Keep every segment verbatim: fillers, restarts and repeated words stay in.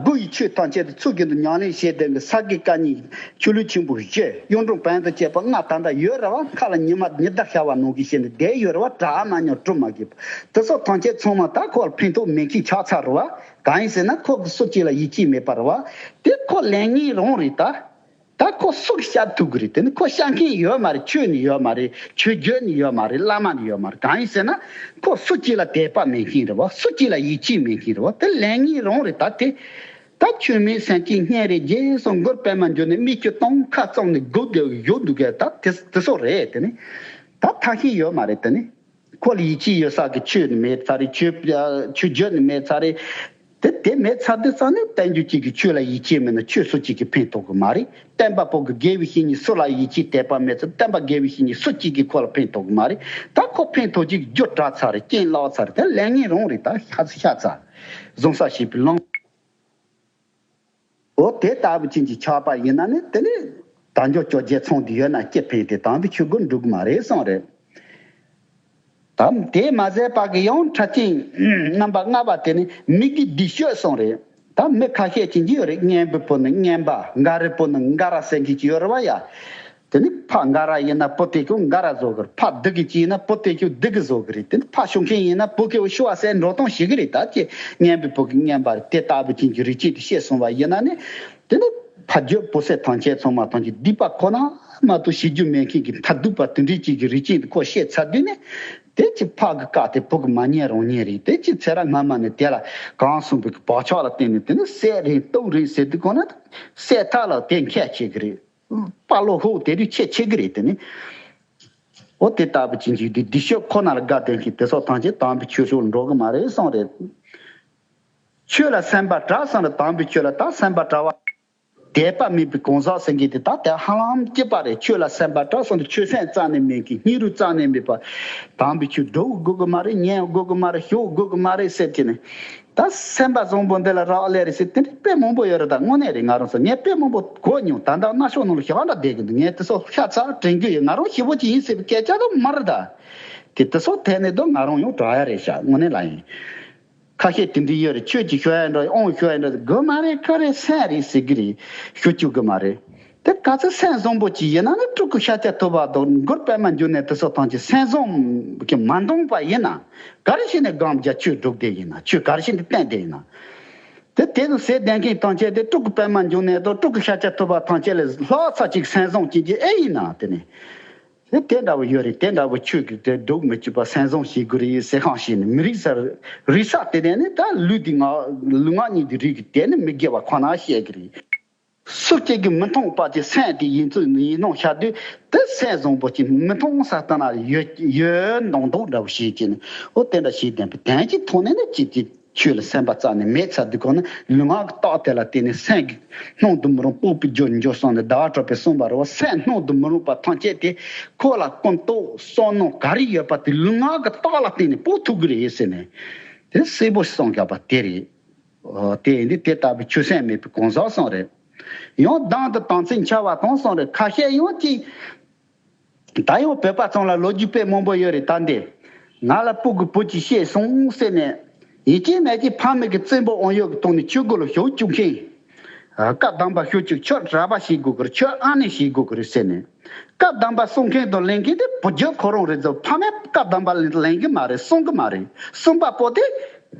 དགུ་ཡི་ཆོས་ཐམས་ཅད་དུ་ཚུལ་བཞིན་དུ་ཉམས་ལེན་བྱས་ཏེ་གི་ས་དགེ་བཀའ་རྙིང་ཆོས་ལུགས་ཆེན་པོ་བཞི་གཡུང་དྲུང་བོན་དང་བཅས་པ་ལྔ་ད་ལྟ་ཡོད་རེད་བ། ཁ་ལ་ཉི་མ་ཉི་ཟླ་ཤར་བ་ནང་བཞིན་བྱས་ནས་བསྡད་ཡོད་རེད་བ། གྲྭ་མ་ཉམས་གྲུབ་མ་གིས་དེ་ཚོ་ཐམས་ཅད་ཚང་མ་ད་ཁོ་ལ་ཕན་ཐོགས་མེད་མཁན་ཆགས་ཚར་རེད་བ། གང་ཡིན་ཟེར་ན་ཁོ་གི་སུ་གཅིག་ལ་ཡིད་ཆེས་མེད་པ་རེད་བ། དེ་ཁོ་ལས་ངན་རང་རེད་ད། ད་ཁོ་སུ་གིས་བཤད་ཐུབ་གི་རེད། དེ་ནི་ཁོ་བཤད་མཁན་ཡོད་མ་རེད། ཆོས་ནི་ཡོད་མ་རེད། ཆོས་བརྒྱུད་ནི་ཡོད་མ་རེད། བླ་མ་ནི་ཡོད་མ་རེད། གང་ཡིན་ཟེར་ན་ཁོ་སུ་གཅིག་ལ་དད་པ་མེད་མཁན་རེད་བ། སུ་གཅིག་ལ་ཡིད་ཆེས་མེད་མཁན་རེད་བ། དེ་ལས་ངན་རང་རེད་ད། དེ་ད་ཆོས་མེད་སེམས་ཅན་སྙིང་རེ་རྗེ་སོགས་མགུར་པད་མ་འབྱུང་གནས་སྨིག་རྒྱུ་སྟོང་ཁ་བཙུམ་ནས་སྒུག་བསྡད་ཡོད་འདུག་གས། ད་དེ་དེ་ཚོ་རེད། དེ་ནི་ད་ཐབས་ཤེས་ཡོད་མ་རེད། དེ་ནི། ཁོ་ལ་ཡིད་ཆེས་ཡོད་ས་གི་ཆོས་ནི་མེད་ཚར་རེད། ཆོས་ཆོས་བརྒྱུད་ནི་མེད་ཚར་རེད། དེ་དེ་མེད་ཚར་དུས་ཙང་ནས་བསྟན་འགྱུར་གཅིག་གི་ཆོས་ལ་ཡིད་ཆེས་མེད་ན་ཆོས་སུ་གཅིག་གིས་ཕན་ཐོགས་གི་མ་རེད། བསྟན་པ་པོ་གི་དགེ་བའི་བཤེས་གཉེན་སུ་ལ་ཡིད་ཆེས་དད་པ་མེད་ཚེ་བསྟན་པ་དགེ་བའི་བཤེས་གཉེན་སུ་གཅིག་གིས་ཁོ་ལ་ཕན་ཐོགས་གི་མ་རེད། ད་ཁོ་ཕན་ཐོགས་ཀྱི་རྒྱུ་བྲལ་ཚར་རེད། རྐྱེན་བརླག་ཚར་རེད། དེ་ལས་ངན་རང་རེད། ད་ཤ་ཚ་ཤ་ཚ་བཟུང་ས་ཞེས་པའི་ལུང་། འོ་དེ་ལྟ་བུ་ཅན་གྱི་ཆགས་པ་ཡིན་ན་ནི་དེ་ནི་དལ་འབྱོར་བཅོ་བརྒྱད་ཚང་དུ་ཡོད་ན་ཅི་ཕན་ཏེ་དམ་པའི་ཆོས་སྒོར་འགྲོ་གི་མ་རེད་གསུངས་རེད། དམ་དེ་མ་ཟད་པ་གི་ཡང་ཕྲ་ཅན་རྣམ་པ་ལྔ་པ་དེ་ནི་མི་དགེ་སྡིག་སྤྱོད་གསུངས་རེད། ད་མི་ཁ་ཤས་ཅན་གྱི་ཡོད་རེད། གཉན་པོའི་བུ་ནི་གཉན་པ། འགའ་རེའི་བུ་ནི་འགའ་ར་ཟེར་མཁན་ཅིག་ཡོད་རེད་བ་ཡ། དེ་ནི་ཕ་འགའ་ར་ཡིན་ན་བུ་དེ་ཁྱོད་འགའ་ར་བཟོ་གི་རེད། ཕ་སྡུག་གི་ཅི་ཡིན་ན་བུ་དེ་ཁྱོད་སྡུག་གི་བཟོ་གི་རེད། དེ་ནི་ཕ་ཤོ་མཁན་ཡིན་ན་བུ་ཁྱོད་ཤོ་བ་ཟེར་འགྲོ་སྟངས་ཤིག་གི་རེད། ད་ཅི་གཉན་པོའི་བུ་གི་གཉན་པ་རེད། དེ་ལྟ་བུ་ཅན་གྱི་རིགས་ཅན་དེ་བཤད་སོང་བ་ཡིན་ན་ནི། དེ་ནི་ཕ་རྒྱུད་བུ་སྲས་ཐམས་ཅད་ཚང་མ་ཐམས་ཅད་སྡིག་པ་ཁོ་ན་མ་གཏོགས་ཤེས་རྒྱུ་མེད་མཁན་གྱི་མཐར་ཐུག་པ་དེ་འདྲའི་ཅིག་གི་རིགས་ཅན་དེ་ཁོ་བཤད་ཚར་དུས་ནི། དེ་ཅི་ཕ་གི་བཀའ་དེ་བུ་གི་མ་ཉན་རུང་ཉན་རེད། དེ་ཅི་ཚེ་རབས་སྔ་མ་ནས་དེ་ལ་གང་གསུངས་པའི་བག་ཆགས་ལ་བརྟེན་ནས་དེ་ནི་བསད་རེད་གཏུབ་རེད་ཟེར་དུས་གོང་ན་བསད་ཐབས་ལ་དེ་མཁས་བྱེད་གི་རེད། དཔའ་བློ་ཧོ་དེ་དུས་ཆེ་ཆེ་གི་རེད། དེ་ནི་འོ་དེ་ལྟ་བུ་ཅན་གྱི་སྡིག་སྡིག་སྤྱོད་ཁོ་ན་ལ་དགའ་ལྡན་གྱི་དེ་ཚོ་ཐམས་ཅད་དམ་པའི་ཆོས་སུ་འགྲོ་གི་མ་རེད་གསུངས་རེད། ཆོས་ལ་སེམས་པ་གྲགས་སོང་ལ་དམ་པའི་ཆོས་ལ་ད་སེམས་པ་གྲགས་པ། དད་པ་མེད་པའི་གང་ཟག་ཟེར་མཁན་དེ་ད་དེ་ཧ་ལམ་སྐྱིད་པ་རེད། ཆོས་ལ་སེམས་པ་གྲགས་སོང་དུས་ཆོས་སེམས་རྩ་ནས་མེད་མཁན། སྙིང་རུས་རྩ་ནས་མེད་པ། དམ་པའི་ཆོས་སྒྲུབ་དགོས་ཀྱི་མ་རེད། ཉན་དགོས་ཀྱི་མ་རེད། ཞུ་དགོས་ཀྱི་མ་རེད་ཟེར་གྱི་ནས། ད་སེམས་པ་བཟང་པོ་འདི་ལ་རག་ལས་རེད་ཟེར་དེ་འདྲའི་དཔེ་མང་པོ་ཡོད་རེད། ད་དངོས་གནས་རེད། ང་རང་ཚོ་ངས་དཔེ་མང་པོ་གོ་མྱོང་། ད་ལྟ་གནའ་ཤོག་ནང་ལ་ཞེ་དྲག་འདྲ་བསྡད་ཀྱི་འདུག་ངས་དེ་ཚོ་ཤ་ཚ་དྲན་རྒྱུ་ཡོད། ང་རང་ཞེ་པོ་ཅིག་ཡིན་ཟེར་བའི་སྐད་ཆ་ད་མ་རེད་ད། དེ་དེ་ཚོ་ཐད་ནས་ད་ང་རང་ཡང་དྲག་ཡ་རེད་ཤག་དངོས་གནས་ལ་ཡིན། ཁ་ཤས་དེ་འདྲ་ཡོད་རེད། ཆོས་ཀྱི་ཤོད་ཡ་འདྲ་དབང་ཤོད་ཡ་འདྲ་དགོས་མ་རེད། ཁ་རེ་སེམས་རེད་ཟེར་གི་རེད། ཤོད་བཅུག་གི་མ་རེད། དེ་ག་ཚོད་སེམས་བཟང་པོ་ཅིག་ཡིན་ན་ནི་སྤྲུལ་སྐུ་ཤཱཀྱ་ཐུབ་པ་དང་མགུར་པད་མ་འབྱུང་གནས་དེ་ཚོ་ཐམས་ཅད་སེམས་བཟང་གི་མ་འདང་པ་ཡིན་ན། ག་རེ་བྱས་ནས་སྒོམ་རྒྱག་ཆོས་སྒྲུབ་བསྡད་ཡིན་ན། ཆོས་ག་རེ་བྱས་ནས་བསྟན་བསྡད་ཡིན་ན། དེ་དེ་ཚོ་ཟེར་བསྡད་མཁན་ཐམས་ཅད་དེ་སྤྲུལ་སྐུ་པད་མ་འབྱུང་གནས་དང་སྤྲུལ་སྐུ་ཤཱཀྱ་ཐུབ་པ་ཐམས་ཅད་ལས་ལྷག་ཙམ་ཅིག་སེམས་བཟང་ཅན་གྱི་ཨེ་ཡིན་ན། དེ་ནི། དེ་དེ་འདྲ་བོ་ཡོད་རེད། དེ་འདྲ་བོ་ཆོས་ཀྱི་དེ་སྒྲུབ་མི་བཅུག་པ་སེམས་བཟང་བྱེད་དགོས་རེད་ཟེར་ཁང་ཞིག་ནི་མི་རིགས་ས་རིགས་ས་དེ་ནས་ནི་ད་ལུས་དེ་ངག་ལུས་ངག་གཉིས་དེ་རིགས་ཀྱི་དེ་ནི་མི་དགེ་བ་ཁོ་ན་བཤད་གི་རེད། སུ་གཅིག་གིས་མི་མཐོང་བ་ཅིག་སེམས་དེ་ཡིན་ཚུལ་ཡིན་སྣང་ཤར་དུས་དེ་སེམས་བཟང་པོ་ཅིག་མི་མཐོང་ས་ལྟ་ན་ཡོད་ཡོད་མདོག་མདོག་འདྲ་བོ་བྱེད་ཀྱི་ནི། འོ་དེ་འདྲ་བྱེད་བསྡད་པའི་དོན་གྱི་ཐོག་ནས་ནི་ཅིག་ཅིག་ཆོས་ལ་སེམས་པ་རྩ་ནས་མེད་ཚར་དུས་གང་ན་ལུས་ངག་གི་རྟགས་དེ་ལ་བརྟེན་ནས་སེམས་ཀྱི་སྣང་དུ་མི་རུང་སྤོབས་པའི་རྒྱུར་འགྱུར་གསུངས་ནས་ཟླ་བ་གྲགས་པས་གསུངས་པ་རེད་བ། སེམས་སྣང་དུ་མི་རུང་བ་ཐམས་ཅད་དེ་ཁོ་ལ་ཀུན་རྟོག་བསམ་མནོ་ག་རེ་ཡོད་པ་དེ་ལུས་ངག་གི་རྟགས་ལ་བརྟེན་ནས་སྤོབས་ཐུབ་ཀྱི་རེད་ཟེར་ནས་དེ་གསལ་པོ་གསུངས་བཞག་པ་དེ་རེད། འོ་དེ་ཡིན་དུས་དེ་ལྟ་བུའི་ཆོས་སེམས་མེད་པའི་གང་ཟག་གསུངས་རེད། ཡང་གདངས་དང་དམ་ཚིག་འཆལ་བ་དང་གསུངས་རེད། ཁ་ཤས་ཡང་ཅིག་ད་ཡང་བོད་པ་ཚང་ལ་ལོ་རྒྱུས་དཔེ་མང་པོ་ཡོད་རེད། ད་འདི་ང་ལ་སྤུ་གུ་བུ་གཅིག་སྐྱེས་སོང་ཟེར་ནས་ཡིན་གཅིག་མིན་གཅིག་ཕ་མེས་ཀྱི་བཙན་པོ་དབང་ཡོད་ཀྱི་ཐོག་ནས་ཆོས་སྒོ་ལ་ཞུགས་བཅུག་མཁན། སྐབས་དང་པ་ཞུགས་བཅུག་ཁྱོད་གྲྭ་པ་བྱེད་དགོས་ཀྱི་རེད། ཁྱོད་ཨ་ནེ་བྱེད་དགོས་ཀྱི་རེད་ཟེར་ནས། སྐབས་དང་པ་གསུང་མཁན་དང་ལེན་མཁན་དེ་བུ་རྒྱུད་ཁོ་རང་རེད་ཟེར། ཕ་མས་སྐབས་དང་པ་ལེན་གྱི་མ་རེད། གསུང་གི་མ་རེད། གསུང་པ་པོ་དེ་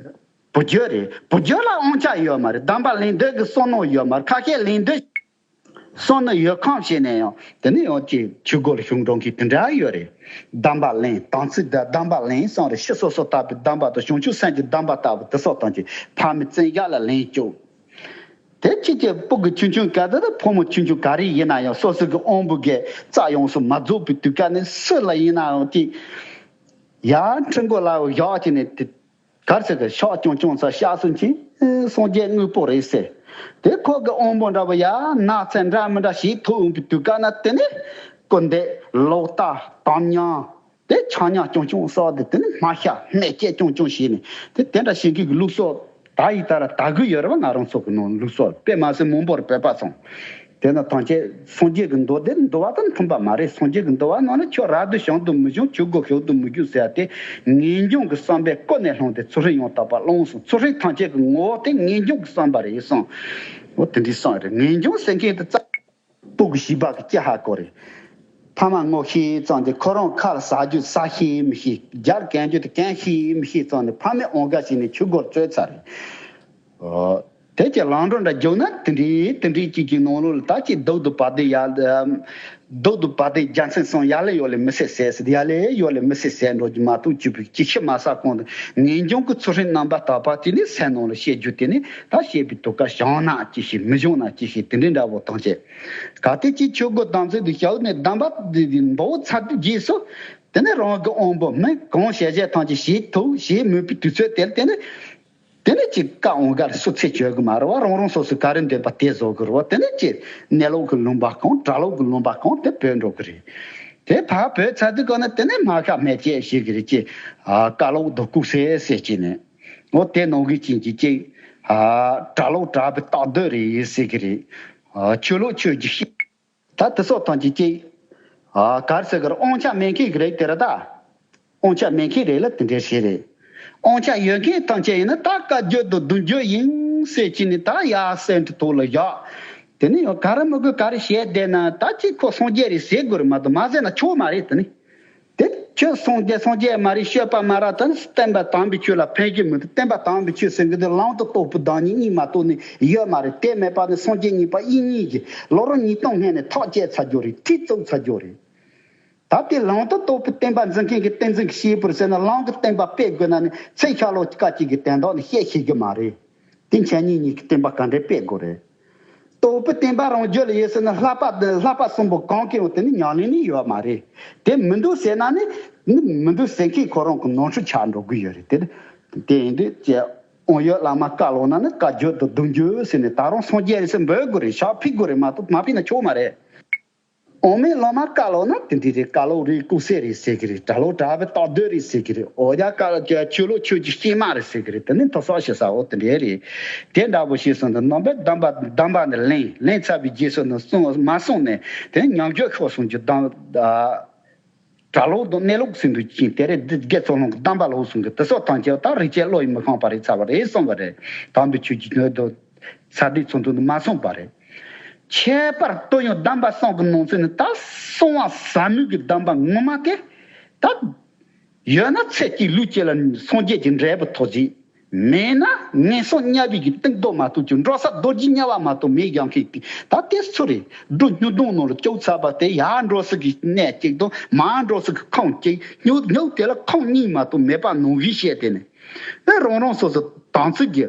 བུ་རྒྱུད་རེད། བུ་རྒྱུད་ལ་དབང་ཆ་ཡོད་མ་རེད། དམ་པ་ལེན་འདོད་ཀྱི་བསམ་མནོ་ཡོད་མ་རེད། ཁ་ཤས་ལེན་འདོད། སོང་ན་ཡོད་ཁམས་བྱས་ནས་ཡང་དེ་ནས་ཡང་ཅིག་ཆོས་སྒོ་ལ་ཞུགས་འགྲོ་མཁན་དེ་འདྲ་ཡོད་རེད། གདམས་པ་ལེན་དམ་ཚིག་དང་གདམས་པ་ལེན་གསུངས་རེད། ཕྱི་སོ་སོ་ལྟ་བུའི་གདམས་པ་དང་བྱང་ཆུབ་སེམས་ཀྱི་གདམས་པ་ལྟ་བུ་དེ་སོགས་དང་ཅིག་ཕ་མའི་བཙན་རྒྱལ་ལ་ལེན་བཅུག་དེ་ཅིག་གི་སྤུ་གུ་ཆུང་ཆུང་ག་དེ་དང་ཕོ་མོ་ཆུང་ཆུང་ག་རེ་ཡིན་ན་ཡང་སོ་སོ་གི་དབང་པོ་གི་རྩ་ཡོངས་སུ་མ་རྫོགས་པའི་དུས་སྐབས་ནས་སུ་ལ་ཡིན་ན་ཡང་ཅིག་ཡར་ཁྲི་མགོ་ལ་བཞག་བྱས་ནས་དེ། གར་ཟེར་གི་ཕྱག་རྐྱང་རྐྱང་ཚ་ཤག་སུ་འཁྱིལ། སངས་རྒྱས་དངོས་པོ་རེད་ཟེར། དེ་ཁོ་གི་དབང་པོ་འདྲ་བོ་ཡ་ན་ཚ་འདྲ་མི་འདྲ་ཞིག་ཐོབ་འོང་གི་དུས་སྐབས་ན་དེ་ནི་སྐུར་འདེབས་ལོག་ལྟ་དམ་ཉམས་དེ་ཆ་ཉམས་རྐྱང་རྐྱང་སོགས་དེ་དེ་ནི་སྨྲ་ཤ་སྨྲས་སྐད་རྐྱང་རྐྱང་བྱས་ནས་དེ་དེ་འདྲ་བྱེད་མཁན་གི་ལུགས་སྲོལ་ད་ཡི་ད་ར་དར་གི་ཡོད་རེད་བ། ང་རང་ཚོ་གི་ནང་ལུགས་སྲོལ་དཔེ་མ་སྲིད་མང་པོ་རེད་བོད་པ་ཚོ། དེ་ན་ཐམས་ཅད་སངས་རྒྱས་ཀྱི་མདོ་སྡེ་འདུལ་བ་དང་མཐུན་པ་མ་རེད། སངས་རྒྱས་ཀྱི་འདུལ་བ་ནང་ལ་ཁྱོད་རབ་ཏུ་བྱུང་དུ་མི་འབྱུང་། ཆོས་སྒོ་ཞུགས་དུ་མི་འཇུག་ཟེར་ཏེ། ངེས་འབྱུང་གི་བསམ་པས་ཀུན་ནས་བསླངས་ཏེ་ཚུལ་ཁྲིམས་ཡང་དག་པ་བླངས་སོ། ཚུལ་ཁྲིམས་ཐམས་ཅད་ཀྱི་ངོ་བོ་དེ་ངེས་འབྱུང་གི་བསམ་པ་རེད་གསུངས། འོ་དེ་འདྲའི་གསུངས་རེད། ངེས་འབྱུང་ཟེར་མཁན་དེ་རྩ། སྤུ་གུ་བྱིས་པ་གི་སྐྱེ་ཧ་གོ་རེད། ཕ་མ་ངོ་ཤེས་ཙང་དེ་ཁོ་རང་ཁ་ལ་ཟ་རྒྱུ་ཟ་ཤེས་མི་ཤེས། རྒྱབ་གན་རྒྱུ་དེ་གན་ཤེས་མི་ཤེས་ཙང་ནས་ཕ་མས་འོང་ག་བྱས་ནས་ཆུ་སྒོར་བཙོས་ཚར་རེད། ཨོ། དེ་ཀྱི་ལམ་འགྲོ་འདྲ་རྒྱུག་ན་དེ་འདྲའི་དེ་འདྲའི་གཅིག་གི་ནང་ལོགས་ལ་ད་ཀྱི་རྡོག་ཏུ་བ་དེ་ཡ། རྡོག་ཏུ་བ་དེ་རྒྱལ་མཚན་སོང་ཡ་ལེ་ཡོ་ལེ་མི་སེ་ཟེར་ཟེར་ཡ་ལེ་ཡོ་ལེ་མི་སེ་ཟེར་འགྲོ་རྒྱུ་མ་གཏོགས་བཅུ་པའི་ཅི་ཤི་མ་ས་གོང་དུ་ངེས་འབྱུང་གི་ཚུལ་ཁྲིམས་རྣམ་པར་དག་པ་དེ་ནི་སེམས་ནང་ལ་བཤད་རྒྱུ་དེ་ནི་ད་བཤད་པའི་དུས་སྐབས་བྱུང་ན་ཅི་ཤེས་མི་བྱུང་ན་ཅི་ཤེས་དེ་འདྲའི་འདྲ་བོ་ཐམས་ཅད། གལ་ཏེ་ཅིག་ཆོས་སྒོ་དམ་ཚིག་ཏུ་བཞག་ནས་གདམས་པ་འདི་འདི་འབའ་བོ་ཚར་དུས་རྗེས་སུ། དེ་ནས་རང་གི་དབང་པོ་མི་གང་བྱས་བྱས་ཐམས་ཅད་བྱེད་ཐུབ་བྱེད་མོས་པའི་དུས་ཚོད་དེར་དེ་ནས། དེ་ནས་ཅིག་བཀའ་འོང་གར་སུ་ཚེ་བྱོས་གི་མ་རེད་བ། རང་རང་སོ་སོའི་ག་རེ་འདོད་པ་དེ་བཟོ་གི་རེད་བ། དེ་ནས་ཅིག་གནས་ལུགས་ཀྱི་ལུང་པ་གང་གྲྭ་ལུགས་ཀྱི་ལུང་པ་གང་དེ་བོད་འགྲོ་གི་རེད། དེ་ཕར་བོད་ཚར་དུས་གང་ན་དེ་ནས་མ་ཁ་སྨད་ཅེས་བྱེད་གི་རེད་ཅེས། བཀའ་ལུགས་རྡོ་བཀུག་སེ་སེ་ཅེས་ནས། འོ་དེ་ནང་གི་ཅིག་ཅིག་ཅིག་གྲྭ་ལུགས་གྲྭ་པའི་རྟགས་འདོད་རེད་ཟེར་གི་རེད། ཆོས་ལུགས་ཆོས་ཀྱི་ཤེས། ད་དེ་སོགས་ཐམས་ཅད་ཀྱིས། ཨ་གར་ཟེར་གར་དབང་ཆ་མེད་མཁན་གྱི་རིགས་དེ་རེད་ད། དབང་ཆ་མེད་མཁན་རེད་ལ་དེ་འདྲའི་ཞིག་རེད། དབང་ཆ་ཡོད་མཁན་ཐམས་ཅད་ཡིན་ན་ད་བཀའ་བརྒྱུད་དུ་བསྡུ་རྒྱུ་ཡིན་ཟེར་གྱི་ནི་ད་ཡ་སེམས་ཀྱི་ཐོག་ལ་བཞག་དེ་ནི་ཡང་ག་རེ་མི་དགོས་ག་རེ་བཤད་བསྡད་ན་ད་ཅིག་ཁོ་སངས་རྒྱས་རེད་ཟེར་དགོས་རེད་མ་གཏོགས་མ་ཟེར་ན་ཆོག་མ་རེད་དེ་ནི། དེ་ཁྱོད་སངས་རྒྱས་སངས་རྒྱས་མ་རེད་ཤོད་པ་མ་ར་ད་ནི་བསྟན་པ་དམ་པའི་ཆོས་ལ་ཕན་གྱི་མི་འདུག་བསྟན་པ་དམ་པའི་ཆོས་ཟེར་གི་འདི་ལམ་དུ་རྟོགས་པའི་བདག་ཉིད་གཉིས་མ་གཏོགས་ནི་ཡོད་མ་རེད། དེ་མེད་པ་ནི་སངས་རྒྱས་གཉིས་པ་དབྱིག་གཉེན་གྱིས་ལོ་རབས་ཉིས་སྟོང་སྔོན་ནས་ཐག་བཅད་ཚར་རྒྱུ་རེད། ཐིག་བཙུགས་ཚར་རྒྱུ་རེད། ད་དེ་ལམ་དུ་རྟོགས་པའི་བསྟན་པ་འཛིན་མཁན་གྱི་བསྟན་འཛིན་གྱི་བཤད་པར་ཟེར་ན་ལམ་གྱི་བསྟན་པ་སྤེལ་དགོས་ན་ནི་ཚེ་ཤར་ལོ་སྐབས་གཅིག་གི་དོན་དག་ནི་བཤད་ཤེས་ཀྱི་མ་རེད། དེ་འཆད་ཉན་གཉིས་ཀྱི་བསྟན་པ་ག་འདྲས་སྤེལ་དགོས་རེད། རྟོགས་པའི་བསྟན་པ་རང་རྒྱུད་ལ་ཡོད་ཟེར་ན་ལྷག་པ་ལྷག་པ་གསུམ་པོ་གང་གི་ཡང་དེ་ནི་ཉམས་ལེན་ནི་ཡོད་མ་རེད། དེ་མི་འདུག་ཟེར་ན་ནི་ནི་མི་འདུག་ཟེར་མཁན་ཁོ་རང་གི་ནོར་འཁྲུལ་ཆགས་འགྲོ་གི་ཡོད་རེད། དེ་དེ་ཡིན་དུས་ཀྱི་དབང་ཡོད་བླ་མ་བཀའ་ལོག་ན་ནི་བཀའ་བརྒྱུད་དུ་བསྡུ་རྒྱུ་ཟེར་ནས་ད་རུང་སངས་རྒྱས་རེད་ཟེར་འབོད་དགོས་རེད། ཕྱག་ཕུལ་དགོས་རེད་མ་གཏོགས་མ་ཕུལ་ན་ཆོག་མ་རེད། འོ་མའི་བླ་མ་བཀའ་ལོག་ན་དེ་འདྲ་རེད། བཀའ་ལོག་རེད། ལྐུགས་སེ་རེད་ཟེར་གི་རེད། གྲྭ་ལོག་གྲྭ་པའི་རྟགས་འདོད་རེད་ཟེར་གི་རེད། འོ་ཡ་བཀའ་ཆོས་ལུགས་ཆོས་ཀྱི་སྐྱེས་མ་རེད་ཟེར་གི་རེད། དེ་ནི་མཐོ་སོགས་ཞེ་ས་འོ་དེ་འདྲ་རེད། དེ་འདྲ་པོ་ཞིག་སོང་དུས་ནང་པའི་གདམས་པ་གདམས་པ་ནི་ལེན་ལེན་ཚར་བའི་རྗེས་སུ་ནི་གསུང་མ་གསུང་ནས་དེ་ནི་ཉམས་བཅོས་ཤོར་སོང་རྒྱུ་གདམས། གྲྭ་ལོག་དང་གནས་ལུགས་ཟེར་འདུག་ཅིང་དེ་རེད། འདི་དགེ་ཚོགས་ལྷུན་གྱིས་གདམས་པ་ལོག་གསུང་གི་དེ་སོགས་དང་བཅས་ད་རིག་བྱེད་བློ་ཡིས་མི་ཤོང་པ་རེད་ཚར་བ་རེད་གསུངས་པ་རེད། དམ་པའི་ཆོས་ཀྱི་སྣོད་དུ་ས་དེའི་ཚོགས་འདུ་ནི་མ་གསུངས་པ་རེད། ཁྱད་པར་དུ་ཡང་གདམས་པ་གསུམ་གྱི་ནང་ཚན་ནི་ད་གསང་བ་ཟབ་མོའི་གི་གདམས་པ་ངོ་མ་དེ་ད་ཡོད་ན་ཚེ་གཅིག་ལུས་གཅིག་ལ་སངས་རྒྱས་ཀྱི་འབྲས་བུ་ཐོབ་ཅིག་མེད་ན་ངན་སོང་དམྱལ་བའི་གི་གཏིང་རྡོ་མ་གཏོགས་ཀྱི་འགྲོ་ས་རྡོ་རྗེ་དམྱལ་བ་མ་གཏོགས་མེད་ཀྱང་མཁན་དེ་ད་དེ་སུ་རེད། སྒྲུབ་སྨྱུག་སྡོང་ནང་ལ་བཅུག་ཚར་བ་དེ་ཡར་འགྲོ་ས་གི་གནས་གཅིག་དང་མར་འགྲོ་ས་གི་ཁོངས་གཅིག་སྨྱུག་སྨྱུག་དེ་ལ་ཁོངས་གཉིས་མ་གཏོགས་མེད་པ་ནང་བཞིན་བཤད་དེ་ནས་ཨེ་རང་རང་སོ་སོ་དམ་ཚིག་གི་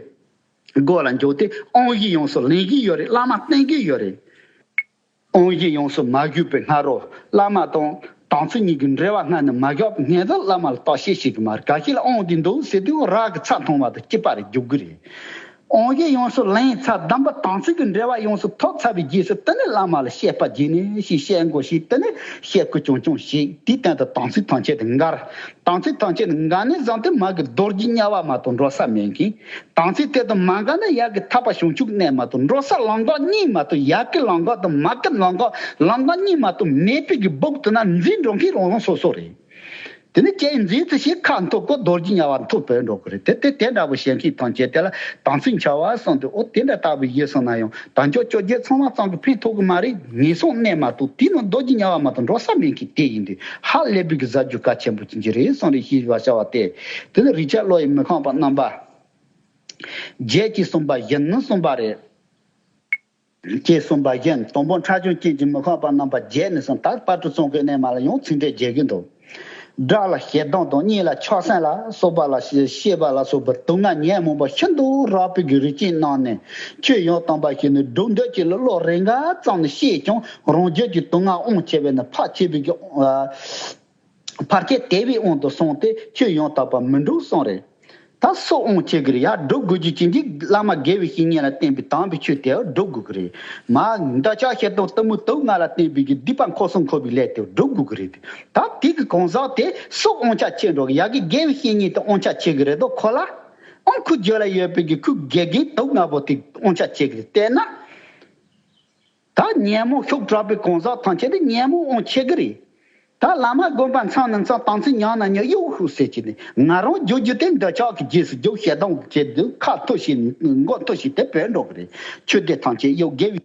སྒོ་ལ་འཇོག་སྟེ་དབང་བཞི་ཡོངས་སུ་ལེན་གྱི་ཡོད་རེད། བླ་མ་བསྟེན་གྱི་ཡོད་རེད། དབང་བཞི་ཡོངས་སུ་མ་གོས་པའི་སྔ་རོལ་བླ་མ་དང་དམ་ཚིག་གཉིས་ཀྱི་འབྲེལ་བ་སྔ་ནས་མ་བཞག་པའི་སྔོན་དུ་བླ་མ་ལ་བརྟག་དཔྱད་བྱེད་ཀྱི་མ་རེད། ག་ཤེད་ལ་དབང་འདི་འདུག་ཟེར་དུས་རག་གི་ཚ་མཐོང་བ་དང་གཅིག་པ་རེད་རྒྱུག་གི་རེད། དབང་བཞི་ཡོངས་སུ་ལེན་ཚར་གདམས་པ་དམ་ཚིག་གི་འབྲེལ་བ་ཡོངས་སུ་ཐོབ་ཚར་བའི་རྗེས་སུ་དེ་ནས་བླ་མ་ལ་བཤད་པ་བགྱིས་ནས་ཞིག་བཤད་དགོས་ཞིག་དེ་ནས་བཤད་དགོས་ཀྱང་ཀྱང་ཞིག་དེའི་སྟེང་དུ་དམ་ཚིག་ཐམས་ཅད་དུ་འགལ། དམ་ཚིག་ཐམས་ཅད་དུ་འགལ་ནས་བཟུང་སྟེ་མ་གི་རྡོ་རྗེ་དམྱལ་བ་མ་གཏོགས་འགྲོ་ས་མེད་མཁན། དམ་ཚིག་དེ་དང་མ་འགལ་ན་ཡར་གི་ཐར་པ་བྱང་ཆུབ་གནས་མ་གཏོགས་འགྲོ་ས་ལམ་འགག་གཉིས་མ་གཏོགས་ཡར་གི་ལམ་འགག་དང་མར་གི་ལམ་འགག་ལམ་འགག་གཉིས་མ་གཏོགས་མེད་པའི་གི་སྦུག་དེ་ན་འཛིན་འགྲོ་མཁན་རང་རང་སོ་སོ་རེད། དེ་ནི་ཁྱེད་འཛིན་ཚུལ་ཞིག་ཁ་མཐོ་གོ་རྡོ་རྗེ་དམྱལ་བ་མཐོ་བོད་འགྲོ་གི་རེད། དེ་དེ་དེ་འདྲ་བོ་བཤད་མཁན་ཐམས་ཅད་དེ་ལ་དམ་ཚིག་འཆལ་བ་གསུངས་ཏེ་ཨོ་དེ་འདྲ་ལྟ་བུ་ཡིན་སོང་ན་ཡང་དལ་འབྱོར་བཅོ་བརྒྱད་ཚང་མ་ཙམ་གྱིས་ཕན་ཐོགས་གི་མ་རེད། ངན་སོང་གནས་མ་གཏོགས་དེ་ནི་རྡོ་རྗེ་དམྱལ་བ་མ་གཏོགས་འགྲོ་ས་མེད་མཁན་དེ་ཡིན་དུས་ཧ་ལས་པའི་གི་ཟ་རྒྱུ་གལ་ཆེན་པོ་ཅིག་རེད་གསུངས་རེད། ཤེས་པར་བྱ་བ་སྟེ། དེ་ནི་རིག་བྱེད་བློ་ཡིས་མི་ཤོང་པ་རྣམ་པ། བརྒྱད་ཀྱིས་གསུངས་པ་བཞིན་ནི་གསུངས་པ་རེད། ཅེས་གསུངས་པ་བཞིན་དང་པོ་ཕྲ་ཞིང་རྐྱེན་གྱིས་མི་ཤོང་པ་རྣམ་པ་བརྒྱད་ནས་གསུངས། ད་དཔལ་སྤྲུལ་ཚང་གི་གནས་མ་ལ་ཡང་ཚིག་འགྲེལ་རྒྱག་གི་འདུག་དགྲ་ལ་ཞེ་སྡང་དང་གཉེན་ལ་ཆགས་སེམས་ལ་སོགས་པ་ལ་ཤེས་པ་ལ་སོགས་པའི་དུག་ལྔ་ཉོན་མོངས་པ་ཤིན་ཏུ་རགས་པའི་གི་རིགས་ཅན་རྣམས་ནི་ཆོས་ཡང་དམ་པ་ཞིག་ནི་སྒྲུབ་འདོད་ཀྱི་བློ་རེ་འགའ་ཙམ་ནི་ཤེས་ཀྱང་རང་རྒྱུད་ཀྱི་དུག་ལྔ་དབང་ཆེ་བས་ནི་ཕར་ཆེ་བའི་གི་ཕར་ཆེར་དེ་བའི་དབང་དུ་སོང་སྟེ་ཆོས་ཡང་དག་པ་མི་འགྲུབ་གསུངས་རེད། ད་སུ་དབང་ཆེ་གི་རེད། ཡར་སྒྲུབ་དགོས་རྒྱུ་ཅན་གྱི་བླ་མ་དགེ་བའི་བཤེས་གཉེན་ལ་བསྟེན་པའི་དམ་པའི་ཆོས་དེ་སྒྲུབ་དགོས་གི་རེད། མ་འདོད་ཆགས་ཞེ་སྡང་གཏི་མུག་དུག་ལྔ་ལ་བརྟེན་པའི་གི་སྡིག་པ་འཁོར་གསུམ་འཁོར་བའི་ལས་དེ་སྒྲུབ་དགོས་གི་རེད། ད་དེ་གི་གང་ཟག་དེ་སུ་དབང་ཆ་ཆེ་འགྲོ་གི། ཡ་གི་དགེ་བའི་བཤེས་གཉེན་དེ་དབང་ཆ་ཆེ་གི་རེད་དོ། ཁོ་ལ་ཨང་ཁུ་རྒྱུད་ལ་ཡོད་པའི་གི་ཁུ་དགེ་རྒན་དུག་ལྔ་པོ་དེ་དབང་ཆ་ཆེ་གི་རེད། དེས་ན། ད་ ཉོན་མོངས་ཤུགས་དྲག་པའི་གང་ཟག་ཐམས་ཅད་དེ་ཉོན་མོངས་དབང་ཆེ་གི་རེད། ད་བླ་མ་དགོན་པ་མཚམས་ནས་མཚམས་དམ་ཚིག་ཉམས་ན་ཉམས་གཡོ་ཤུགས་ཟེར་གྱི་ནི་ང་རང་རྒྱུ་རྒྱུ་དེ་འདོད་ཆགས་ཀྱི་རྗེས་སུ་རྒྱུ་ཞེ་སྡང་གི་རྗེས་སུ་ཁ་མཐུ་ཞིག་མགོ་མཐུ་ཞིག་དེ་བོད་འགྲོ་གི་རེད། ཆོས་སྡེ་ཐམས་ཅད་གཡོ་དགེ་བའི་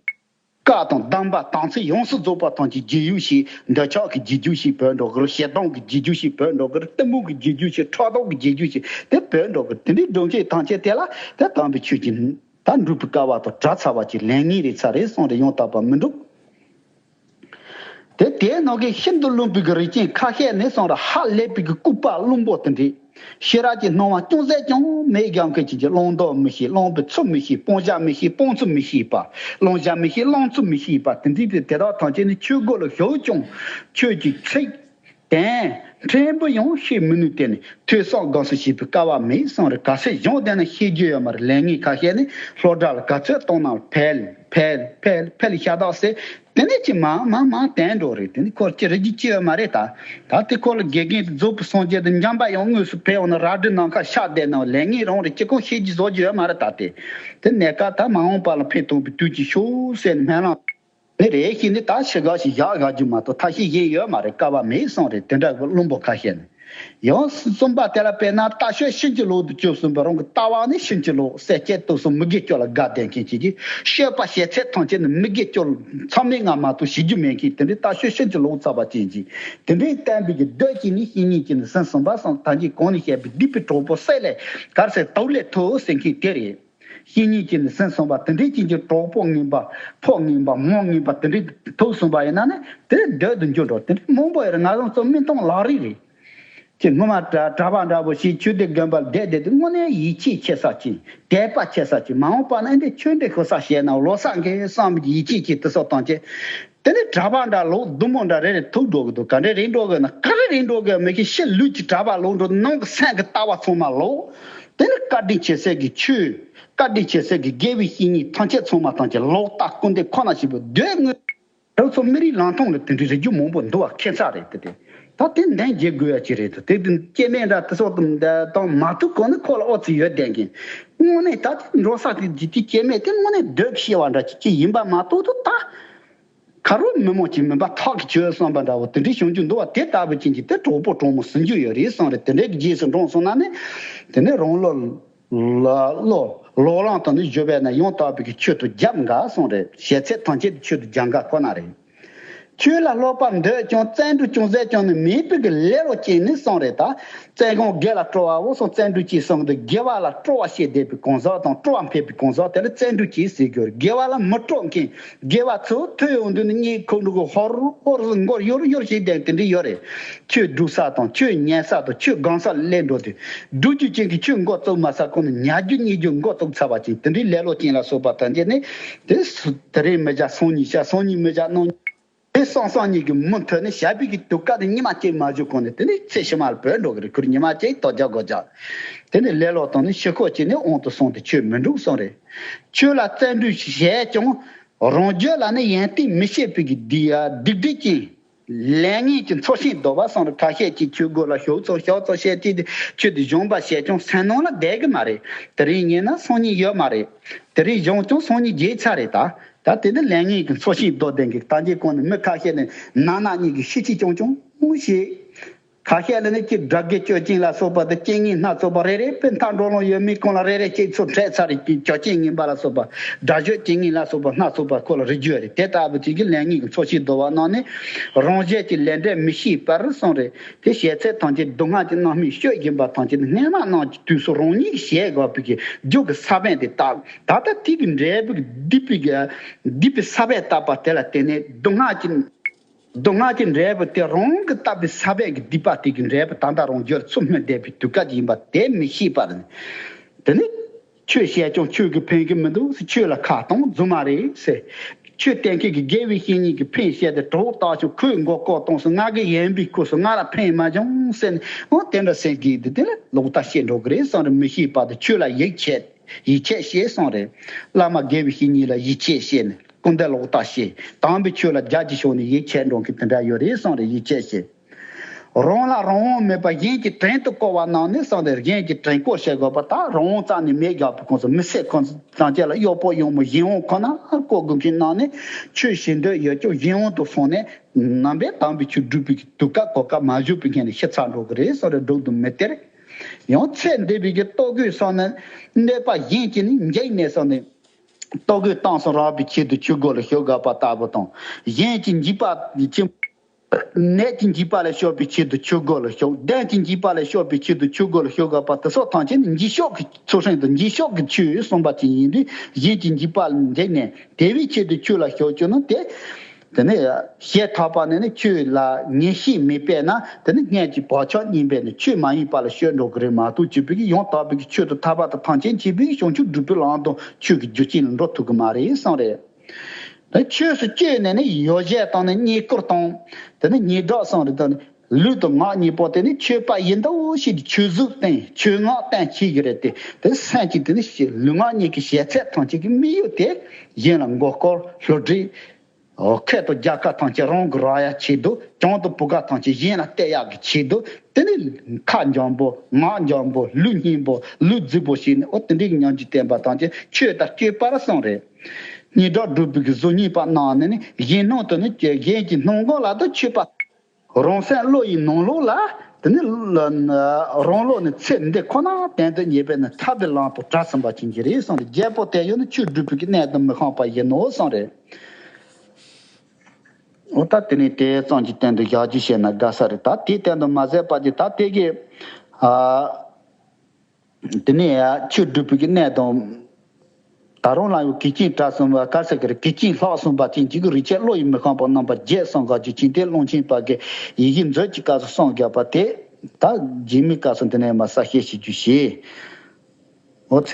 བཀའ་དང་གདམས་པ་དམ་ཚིག་ཡོངས་སུ་རྫོགས་པ་ཐམས་ཅད་རྗེས་གཡོ་ཞིག་འདོད་ཆགས་ཀྱི་རྗེས་རྒྱུ་ཞིག་བོད་འགྲོ་གི་རེད། ཞེ་སྡང་གི་རྗེས་རྒྱུ་ཞིག་བོད་འགྲོ་གི་རེད། གཏི་མུག་གི་རྗེས་རྒྱུ་ཞིག་ཕྲག་དོག་གི་རྗེས་རྒྱུ་ཞིག་དེ་བོད་འགྲོ་གི་རེད། དེ་འདྲའི་སྒྲུབ་བྱེད་ཐམས་ཅད་དེ་ལ་དེ་དམ་པའི་ཆོས་ཀྱི་ད་འགྲུབ་པའི་སྐལ་བ་དང་བྲལ་ཚར་བ་ཅིག་ལས་ངན་རེད་ཚར་རེད་གསུངས་རེད། ཡང་དག་པར་མི་འགྲུབ། དེ་དེའི་ནང་གི་ཤིན་ཏུ་བླུན་པོའི་གི་རིགས་ཅན་ཁ་ཤས་ནི་གསུངས་ར་ཧ་ལས་པའི་གི་ལྐུགས་པ་བླུན་པོ་དེ་འདྲས། ཤེས་རབ་ཀྱི་སྣང་བ་ཅུང་ཟད་ཀྱང་མེད་སྒང་གི་ཅན་གྱི་བླང་དོར་མི་ཤེས། བླང་བའི་ཚུལ་མི་ཤེས། སྤང་བྱ་མི་ཤེས། སྤང་ཚུལ་མི་ཤེས་པ། བླང་བྱ་མི་ཤེས། བླང་ཚུལ་མི་ཤེས་པ་དེ་འདྲས་དེ་དེ་དག་ཐམས་ཅད་ནི་ཆོས་སྒོ་ལ་ཞུགས་ཀྱང་ཆོས་ཀྱི་ཚིག་དོན་ཕྲན་བུ་ཡང་ཤེས་མི་ནུས་ཏེ་ནི་ཐོས་བསམ་སྒོམ་གསུམ་བྱེད་པའི་སྐལ་བ་མེད་གསུངས་རེད། ག་ཚོད་སྦྱངས་བསྡད་ན་ཤེས་རྒྱུ་ཡོད་མ་རེད། ལས་ངན་ཁ་ཤས་ནི་སློབ་གྲྭ་ལ་ག་ཚོད་གཏོང་ན་ཕལ་ཕལ་ཕལ་ཕལ་ཤ་སྟག་ཟེར། དེ་ནས་ཅི་མང་མང་མང་བསྟན་འགྲོ་རེད། དེ་ནི་ཁོར་ཅི་རེད་ཀྱི་ཅི་ཡོད་མ་རེད་ད། ད་དེ་ཁོ་ལ་དགེ་རྒན་དེ་རྫོགས་པའི་སངས་རྒྱས་དང་འཇམ་པ་དབྱངས་དངོས་སུ་ཕེབས་འོང་ན་རལ་གྲི་ནམ་མཁར་ཤར་བསྡད་ན་ལས་ངན་རང་རེད། ཅི་གང་ཤེས་ཀྱི་བཟོ་རྒྱུ་ཡོད་མ་རེད་ད། དེ་དེ་གནས་སྐབས་ད་མ་འོངས་པ་ལ་ཕན་ཐོགས་པའི་དུས་ཀྱི་ཤོག་ཟེར་ནས་སྨོན་ལམ་དེ་རེད། ཤེས་ནི་ད་ཤི་ག་ཞིག་བཞག་བཞག་རྒྱུ་མ་གཏོགས་ཐབས་ཤེས་གཞན་ཡོད་མ་རེད། སྐལ་བ་མེད་གསུངས་རེད། དེ་འདྲ་བླུན་པོ་ཁ་ཤས་ནི། ཡང་གསུམ་པ་དེ་ལ་དཔེར་ན་ལྟ་སྤྱོད་ཕྱིན་ཅི་ལོག་ཏུ་གྱུར་གསུམ་པ་རང་གི་ལྟ་བ་ནི་ཕྱིན་ཅི་ལོག་སེམས་བསྐྱེད་དུ་སོང་མི་དགེ་སྤྱོད་ལ་དགའ་ལྡན་མཁན་བྱེད་ཀྱི་སྤྱོད་པ་བྱེད་ཚད་ཐམས་ཅད་ནི་མི་དགེ་སྤྱོད་མཚམས་མེད་ལྔ་མ་གཏོགས་བྱེད་རྒྱུ་མེད་མཁན་དེ་འདྲའི་ལྟ་སྤྱོད་ཕྱིན་ཅི་ལོག་ཚར་བ་ཅན་གྱི་དེ་འདྲའི་བསྟན་པའི་གི་འདོད་ཀྱི་ནི་བཤེས་གཉེན་གྱི་ནི་ཟིན་གསུམ་པ་སང་ཐམས་ཅད་གོང་ནས་བཤད་པའི་སྡིག་པའི་གྲོགས་པོ་བསད་ལས་གར་སེ་དུག་ལས་ཐུག་ཟེར་མཁན་དེ་རེད། བཤེས་གཉེན་གྱི་ནི་ཟིན་གསུམ་པ་དེ་འདྲའི་ཅན་གྱི་གྲོགས་པོ་ངན་པ་ཕོ་ངན་པ་མོ་ངན་པ་དེ་འདྲའི་ཐུག་གསུམ་པ་ཡིན་ན་ནི་དེ་འདོད་དུ་འགྱུར་འགྲོ་དེ་འདྲའི་མང་པོ་ཡོད་རེད། ང་རང་ཚོ་མི་མཐོང་ལག་རིག་རེད། ཅེས་སྔོན་མ་གྲྭ་གྲྭ་པ་འདྲ་པོ་ཞིག་ཆོས་སྡེ་དགོན་པར་བསྡད་བསྡད་དུས་དངོས་གནས་ཡིད་ཆེས་ཆེ་ས་ཅིག་དད་པ་ཆེ་ས་ཅིག་མ་འོངས་པ་ན་འདི་ཆོས་འདི་ཤོད་ས་བཤད་ན་ལོ་ས་འགའི་བསམ་པའི་ཡིད་ཆེས་ཀྱི་དུ་སོགས་དང་བཅས། དེ་ནས་གྲྭ་པ་འདྲ་ལོག་བདུད་མོ་འདྲ་རེ་རེ་ཐུག་འགྲོ་གི་འདུག་ག་འདྲས་རེད་འགྲོ་གི་ན་ག་རེ་རེད་འགྲོ་གི་མི་ཤེས། ཕྱི་ལུས་ཀྱི་གྲྭ་པ་ལོག་འགྲོ་ནང་གི་སེམས་ཀྱི་ལྟ་བ་ཚང་མ་ལོག་དེ་ནས་བཀའ་དྲིན་ཆེ་ས་གི་ཆོས། བཀའ་དྲིན་ཆེ་ས་གི་དགེ་བའི་བཤེས་གཉེན་ཐམས་ཅད་ཚང་མ་ཐམས་ཅད་ལོག་ལྟ་སྐུར་འདེབས་ཁོ་ན་བྱེད་པའི་སྡོད་དངོས། རང་ཚོ་མི་རིགས་ལམ་ཐོང་ལ་དེ་འདྲའི་རིགས་རྒྱུད་མང་པོ་འདུག་བ་ཁྱད་མཚར་རེད་དེ་དེ། ད་དེ་འདྲ་འགྱེད་དགོས་ཡ་ཅི་རེད་དོ། དེ་དུས་སྐྱེ་དམན་འདྲ་དེ་སོགས་དང་དང་མ་ཐུག་གོང་ནས་ཁོ་ལ་ཨོ་ཙི་ཡོད་བསྡད་མཁན། དངོས་གནས་ད་དེ་འགྲོ་ས་དེ་ཇི་ཏི་སྐྱེ་དམན་དེ་དངོས་གནས་སྡོད་ཤེས་བ་འདྲ་ཅིག་ཅིག་ཡིན་པ་མ་གཏོགས་དོ་ད། ཁ་རོག་མི་མང་ཅིག་མིན་པ་ཐག་གི་ཆོད་བསམ་པ་འདྲ་བོ་དེ་འདྲའི་བྱུང་རྒྱུ་འདུག་བ། དེ་ལྟ་བུ་ཅན་གྱི་དེ་གྲོགས་པོ་གྲོགས་མོ་ཟིན་རྒྱུ་ཡོད་རེད་གསུངས་རེད། དེ་འདྲའི་གི་རྗེས་སུ་འབྲངས་སོང་ན་ནི། དེ་ནས་རང་ལོ། ལ་ལོ། ལོ་ལང་དང་ནི་བརྗོད་པས་ན་ཡང་དག་པའི་གི་ཆོས་དང་རྒྱབ་འགལ་གསུངས་རེད། བྱེད་ཚད་ཐམས་ཅད་དེ་ཆོས་དང་རྒྱབ་འགལ་ཁོ་ན་རེད། ཆོས་ལ་སློབ་པ་འདོད་ཀྱང་བརྩོན་འགྲུས་ཅུང་ཟད་ཀྱང་ནི་མེད་པའི་གི་ལེ་ལོ་ཅན་ནི་གསུངས་རེད་ད། བཙན་གང་དགེ་ལ་སྤྲོ་བའོ་སོགས་བརྩོན་འགྲུས་ཀྱིས་གསུངས་འདུག་དགེ་བ་ལ་སྤྲོ་བ་བྱེད་བསྡད་པའི་གང་ཟག་དང་སྤྲོ་བ་འཕེལ་པའི་གང་ཟག་དེ་ལ་བརྩོན་འགྲུས་ཀྱིས་ཟེར་དགོས་རེད། དགེ་བ་ལ་མི་སྤྲོ་མཁན། དགེ་བ་ཚོ་ཐོས་ཡོང་དུས་ནི་གཉིད་ཁུག་འགྲོ་གི་ཧོར་ཧོར་ཟིག་མགོ་ཡོར་ཡོར་བྱེད་བསྡད་དེ་འདྲ་ཡོད་རེད། ཆོས་སྒྲུབ་ས་དང་ཆོས་ཉན་ས་དང་ཆོས་སྒོམ་ས་ལ་སླེབས་འགྲོ་དུས། སྒྲུབ་རྒྱུ་ཅན་གྱི་ཆོས་མགོ་བཙུགས་མ་ཚར་གོང་ནས་ཉལ་རྒྱུ་གཉིད་རྒྱུ་མགོ་བཙུགས་ཚར་བ་ཅིག་དེ་འདྲའི་ལེ་ལོ་ཅན་ལ་སོགས་པ་ཐམས་ཅད་ནི། དེ་སུ་དེ་རིང་མི་བྱ་སང་ཉིན་བྱ། སང་ཉིན་མི་བྱ་གནངས་ཉིན། དེ་སང་སང་ཉིན་གྱི་མུ་མཐུད་ནས་བྱ་བའི་གི་དུས་སྐབས་དེ་ཉི་མ་གཅིག་མ་འཇུག་གོང་ནས་དེ་ནི་ཚེ་ཕྱི་མ་ལ་བུད་འགྲོ་གི་རེད། ཁུར་ཉི་མ་གཅིག་དོ་རྒྱག་དགོས་རྒྱག་དེ་ནི་ལེ་ལོ་དང་ནི་ཕྱི་ཁོག་གཅིག་ནི་དབང་དུ་སོང་སྟེ་ཆོས་མི་འགྲུབ་གསུངས་རེད། ཆོས་ལ་བརྩོན་འགྲུས་བྱས་ཀྱང་། རང་རྒྱུད་ལ་ནི་ཡོན་ཏན་མི་ཤེས་པའི་གི་སྡིག་སྡིག་སྒྲིབ་ཅན། ལས་ངན་གྱི་ཚོགས་ཤིག་བསྡོ་བ་སོང་རེད། ཁ་ཤས་ཀྱིས་ཆོས་སྒོ་ལ་ཞོག་ཚོགས་ཞོག་ཚོགས་བཤད་དུས་ཆོས་དེ་སྦྱོང་བ་བྱས་ཀྱང་སེམས་ནང་ལ་བསྡད་གི་མ་རེད། དེ་རིང་ཉིན་ན་སང་ཉིན་ཡོད་མ་རེད། དེ་རིང་སྦྱོང་ཀྱང་སང་ཉིན་བརྗེད་ཚར་རེད་ད། ད་དེ་ནི་ལས་ངན་གྱི་ཚོགས་ཤིག་བསྡོ་བསྡད་གི་ད་གིན་གོང་ནས་མི་ཁ་ཤས་ནི་ནང་ན་གཉིས་ཀྱི་ཤི་ཆི་ཅུང་ཅུང་བྱེད། ཁ་ཤས་ལ་ནི་ཅིག་དགྲ་བགེགས་གཅོད་ཅན་ལ་སོགས་པ་དང་རྐྱེན་ངན་སྣ་ཚོགས་པ་རེ་རེ་དཔེ་མཐའ་འགྲོ་ལོང་ཡོད་མེད་གང་ལ་རེ་རེ་ཅིག་ཚུར་འཕྲད་ཚར་རེད། ཅིག་གྱོད་རྐྱེན་ངན་པ་ལ་སོགས་པ་དགྲ་གཅོད་རྐྱེན་ངན་ལ་སོགས་པ་སྣ་ཚོགས་པ་ཁོ་ལ་རེ་རྒྱུ་རེད། དེ་ལྟ་བུ་ཅིག་གི་ལས་ངན་གྱི་ཚོགས་ཤིག་བསྡོ་བ་གནང་ནས་རང་གཞན་གྱི་ལས་འབྲས་མི་ཤེས་པར་སོང་རེད། དེ་བྱས་ཚད་ཐམས་ཅད་སྡུག་བསྔལ་གྱི་རྣམ་སྨིན་སྤྱོད་བཞིན་པ་ཐམས་ཅད་སྔན་མ་གནང་གི་དུས་སུ་རང་ཉིད་ཀྱིས་བྱེད་དགོས་པའི་གི་རྒྱུ་གི་ས་བོན་དེ་བཏབ། ད་ལྟ་དེ་གི་འབྲས་བུ་གི་སྡིག་པའི་གི་སྡིག་པའི་ས་བོན་བཏབ་པ་དེ་ལ་བརྟེན་ནས་སྡུག་བསྔལ་གྱི། སྡུག་བསྔལ་གྱི་འབྲས་བུ་དེ་རང་གིས་བཏབ་པའི་ས་བོན་གྱི་སྡིག་པ་དེ་གི་འབྲས་བུ་ད་ལྟ་རང་རྒྱུད་ཚུར་སྨིན་བསྡད་པའི་དུས་སྐབས་ཡིན་པ་དེ་མི་ཤེས་པར། དེ་ནི། ཆོས་བཤད་ཀྱང་ཆོས་ཀྱིས་ཕན་གྱི་མི་འདུག་ཟེར། ཆོས་ལ་ཁ་གཏོང་རྫུན་མ་རེད་ཟེར། ཆོས་བསྟན་མཁན་གྱི་དགེ་བའི་བཤེས་གཉེན་གྱིས་ཕན་བཤད་དེ་གྲོགས་བཏགས་ཀྱང་ཁོས་མགོ་སྐོར་གཏོང་སོང་ང་གི་ཡན་པའི་སྐོར་སོང་ང་ལ་ཕན་མ་བྱུང་ཟེར་ནས་འོ་དེ་འདྲ་ཟེར་གྱི་འདུག་དེ་ལ་ལོག་ལྟ་བཤད་འགྲོ་གི་རེད་བསམ་རེ་མི་ཤེས་པ་དེ་ཆོས་ལ་ཡིད་ཆད། ཡིད་ཆད་བྱས་སོང་རེད། བླ་མ་དགེ་བའི་བཤེས་གཉེན་ལ་ཡིད་ཆད་བྱས་ནས་སྐུར་འདེབས་ལོག་ལྟ་བྱས། དམ་པའི་ཆོས་ལ་རྒྱ་ཆེ་ཤོས་ནས་ཡིད་ཆད་འགྲོ་མཁན་དེ་འདྲ་ཡོད་རེད་སོང་རེད། ཡིད་ཆད་བྱས། རང་ལ་རང་དབང་མེད་པར་གཞན་གྱི་བྲན་དུ་བཀོལ་བ་རྣམས་ནི་གསུངས་ཏེ། གཞན་གྱི་བྲན་བཀོལ་བྱེད་དགོས་པ་དག་རང་དབང་རྩ་ནས་མེད་བཞག་པའི་ཁོངས་སུ་མི་སེར་ཁོང་ཚོ་ཐམས་ཅད་ལ་གཡོག་པོ་གཡོག་མོ་གཞན་དབང་ཁོ་ན་བཀོལ་དགོས་མཁན་རྣམས་ནི་ཆོས་བྱེད་འདོད་ཡོད་ཀྱང་གཞན་དབང་དུ་སོང་ནས་ནང་པའི་དམ་པའི་ཆོས་སྒྲུབ་པའི་དུས་སྐབས་གོ་སྐབས་མ་བྱུང་བའི་ངང་ནས་ཤི་ཚར་འགྲོ་གི་རེད་གསུངས་རེད། སྒྲུབ་ཏུ་མི་སྟེར། ཡང་ཚེ་འདས་པའི་གི་ལྟོ་གོས་སོགས་ནི་གནོད་པ་གཞན་གྱིས་ནི་འཇིགས་ནས་གསུངས་ནས། ལྟོ་གོས་གཏམ་གསུམ་རག་པའི་ཆེད་དུ་ཆོས་གོས་ལ་ཞུགས་དགོས་པ་ལྟ་བུ་དང་། གཞན་གྱི་འཇིགས་པ་ཆེན་ནད་ཀྱི་འཇིགས་པ་ལས་སྐྱོབ་པའི་ཆེད་དུ་ཆོས་གོས་ལ་ཞུགས། གདོན་གྱི་འཇིགས་པ་ལས་སྐྱོབ་པའི་ཆེད་དུ་ཆོས་གོས་ལ་ཞུགས་དགོས་པ་དེ་སོགས་ཐམས་ཅད་ནི་འཇིགས་ཆོག་གི་ཚུལ་ཁྲིམས་དང་འཇིགས་ཆོག་གི་ཆོས་གསུངས་པ་ཅན་ཡིན་དུས། གཞན་གྱི་འཇིགས་པ་ལས་འཇིགས་ནས་དེ་བའི་ཆེད་དུ་ཆོས་ལ་ཞུགས་ཆོག་ན་དེ། དེ་ནས་བྱས་ཐག་པ་ནས་ནི་ཆོས་ལ་ངེས་ཤེས་མེད་པས་ན། དེ་ནི་སྔོན་གྱི་བག་ཆགས་རྙིང་པས་ནི་ཆོས་མ་ཡིན་པ་ལ་སྤྱོད་འགྲོ་གི་རེད་མ་གཏོགས། བྱས་པའི་གི་ཡང་དག་པའི་གི་ཆོས་དང་ཐར་པ་དང་ཐམས་ཅད་མཁྱེན་པའི་བྱང་ཆུབ་སྒྲུབ་པའི་ལམ་དང་ཆོས་ཀྱི་རྒྱུ་རྐྱེན་ལ་འགྲོ་ཐུབ་གི་མ་རེད་གསུངས་རེད། དེ་ཆོས་སུ་བཅོས་ནས་ནི་ཡོ་བྱད་དང་ནི་རྙེད་བཀུར་དང་། དེ་ནི་ཉེ་གྲོགས་གསུངས་རེད། དེ་ནི་ལུས་དང་ངག་གཉིས་པོ་དེ་ནི་ཆོས་པ་ཡིན་འདུག་ཞེས་ཆོས་གཟུགས་བསྟན་ཆོས་ངག་བསྟན་བྱེད་ཀྱི་རེད་དེ། དེ་སེམས་ཀྱི་དེ་ནི་ལུས་ངག་གཉིས་ཀྱི་ཤེས་ཚད་ཐམས་ཅད་ཀྱི་དམིགས་ཡུལ་དེ་གཞན་ལ་མགོ་སྐོར་བསླུ་བྲིད། འོ། ཁ་དང་རྒྱབ་ཁ་ཐམས་ཅད་རང་གི་རག་ཡག་ཆེད་དུ། གྱང་དང་བུ་ག་ཐམས་ཅད་གཞན་ལ་སྟེར་ཡག་གི་ཆེད་དུ། དེ་ནི་ཁ་འཇམ་པོ་ངག་འཇམ་པོ་ལུས་སྙན་པོ་ལུས་རྫིག་པོ་བྱས་ནས། འོ། དེ་འདྲའི་གི་ཉམས་ཀྱི་བསྟན་པ་ཐམས་ཅད་ཆོས་དང་སྤྱོད་པར་གསུངས་རེད། སྙན་གྲགས་སྒྲུབ་པའི་གི་གཟུགས་བརྙན་པ་རྣམས་ནི་ནི་གཞན་སྣང་དུ་ནི་གཞན་གྱི་སྣང་ངོ་ལ་དུ་ཆོས་པ། རང་སེམས་བློ་ཡི་ནང་ལོགས་ལ། དེ་ནི་རང་བློ་ནི་ཚེ་འདི་ཁོ་ན་གཏན་དུ་ངེས་པས་ནི་ཐར་པའི་ལམ་དུ་གྲོལ་ཟིན་པ་ཅན་གྱི་རེད་གསུངས་རེད། རྒྱལ་པོ་དེ་ཡང་ནི་ཆོས་སྒྲུབ་པའི་གི་གནད་དུ་མི་ཤོང་པ་ཡིན་ནོ་གསུངས་རེད། འོ། ད་དེ་ནས་དེ་ཙམ་གྱི་སྟེང་དུ་བཞག་རྒྱུ་བཤད་ན་དགའ་ས་རེད། ད་དེའི་སྟེང་དུ་མ་ཟད་པ་དེ་ད་དེ་གི། ཨ། དེ་ནས་ཡང་ཆོས་སྒྲུབ་པའི་གི་གནད་དང་། ད་རུང་ལ་ཡང་གེགས་རྐྱེན་དྲག་གསུམ་པ་ག་ས་གི་རེད། གེགས་རྐྱེན་ལྷག་གསུམ་པ་ཅན་གྱི་རིགས་ཆད་བློ་ཡིས་མི་ཤོང་བ་རྣམ་པ་བརྒྱད་གསུངས། ག་རྒྱུ་ཅན་དེ་ཀློང་ཆེན་པ་གི་ཡིད་བཞིན་མཛོད་ཀྱི་སྐབས་སུ་གསུངས་བཞག་པ་དེ། ད་རྗེས་མའི་སྐབས་སུ་འདི་ནས་མར་གསལ་བཤད་བྱེད་རྒྱུ་བྱེད། འོ་ཚེ།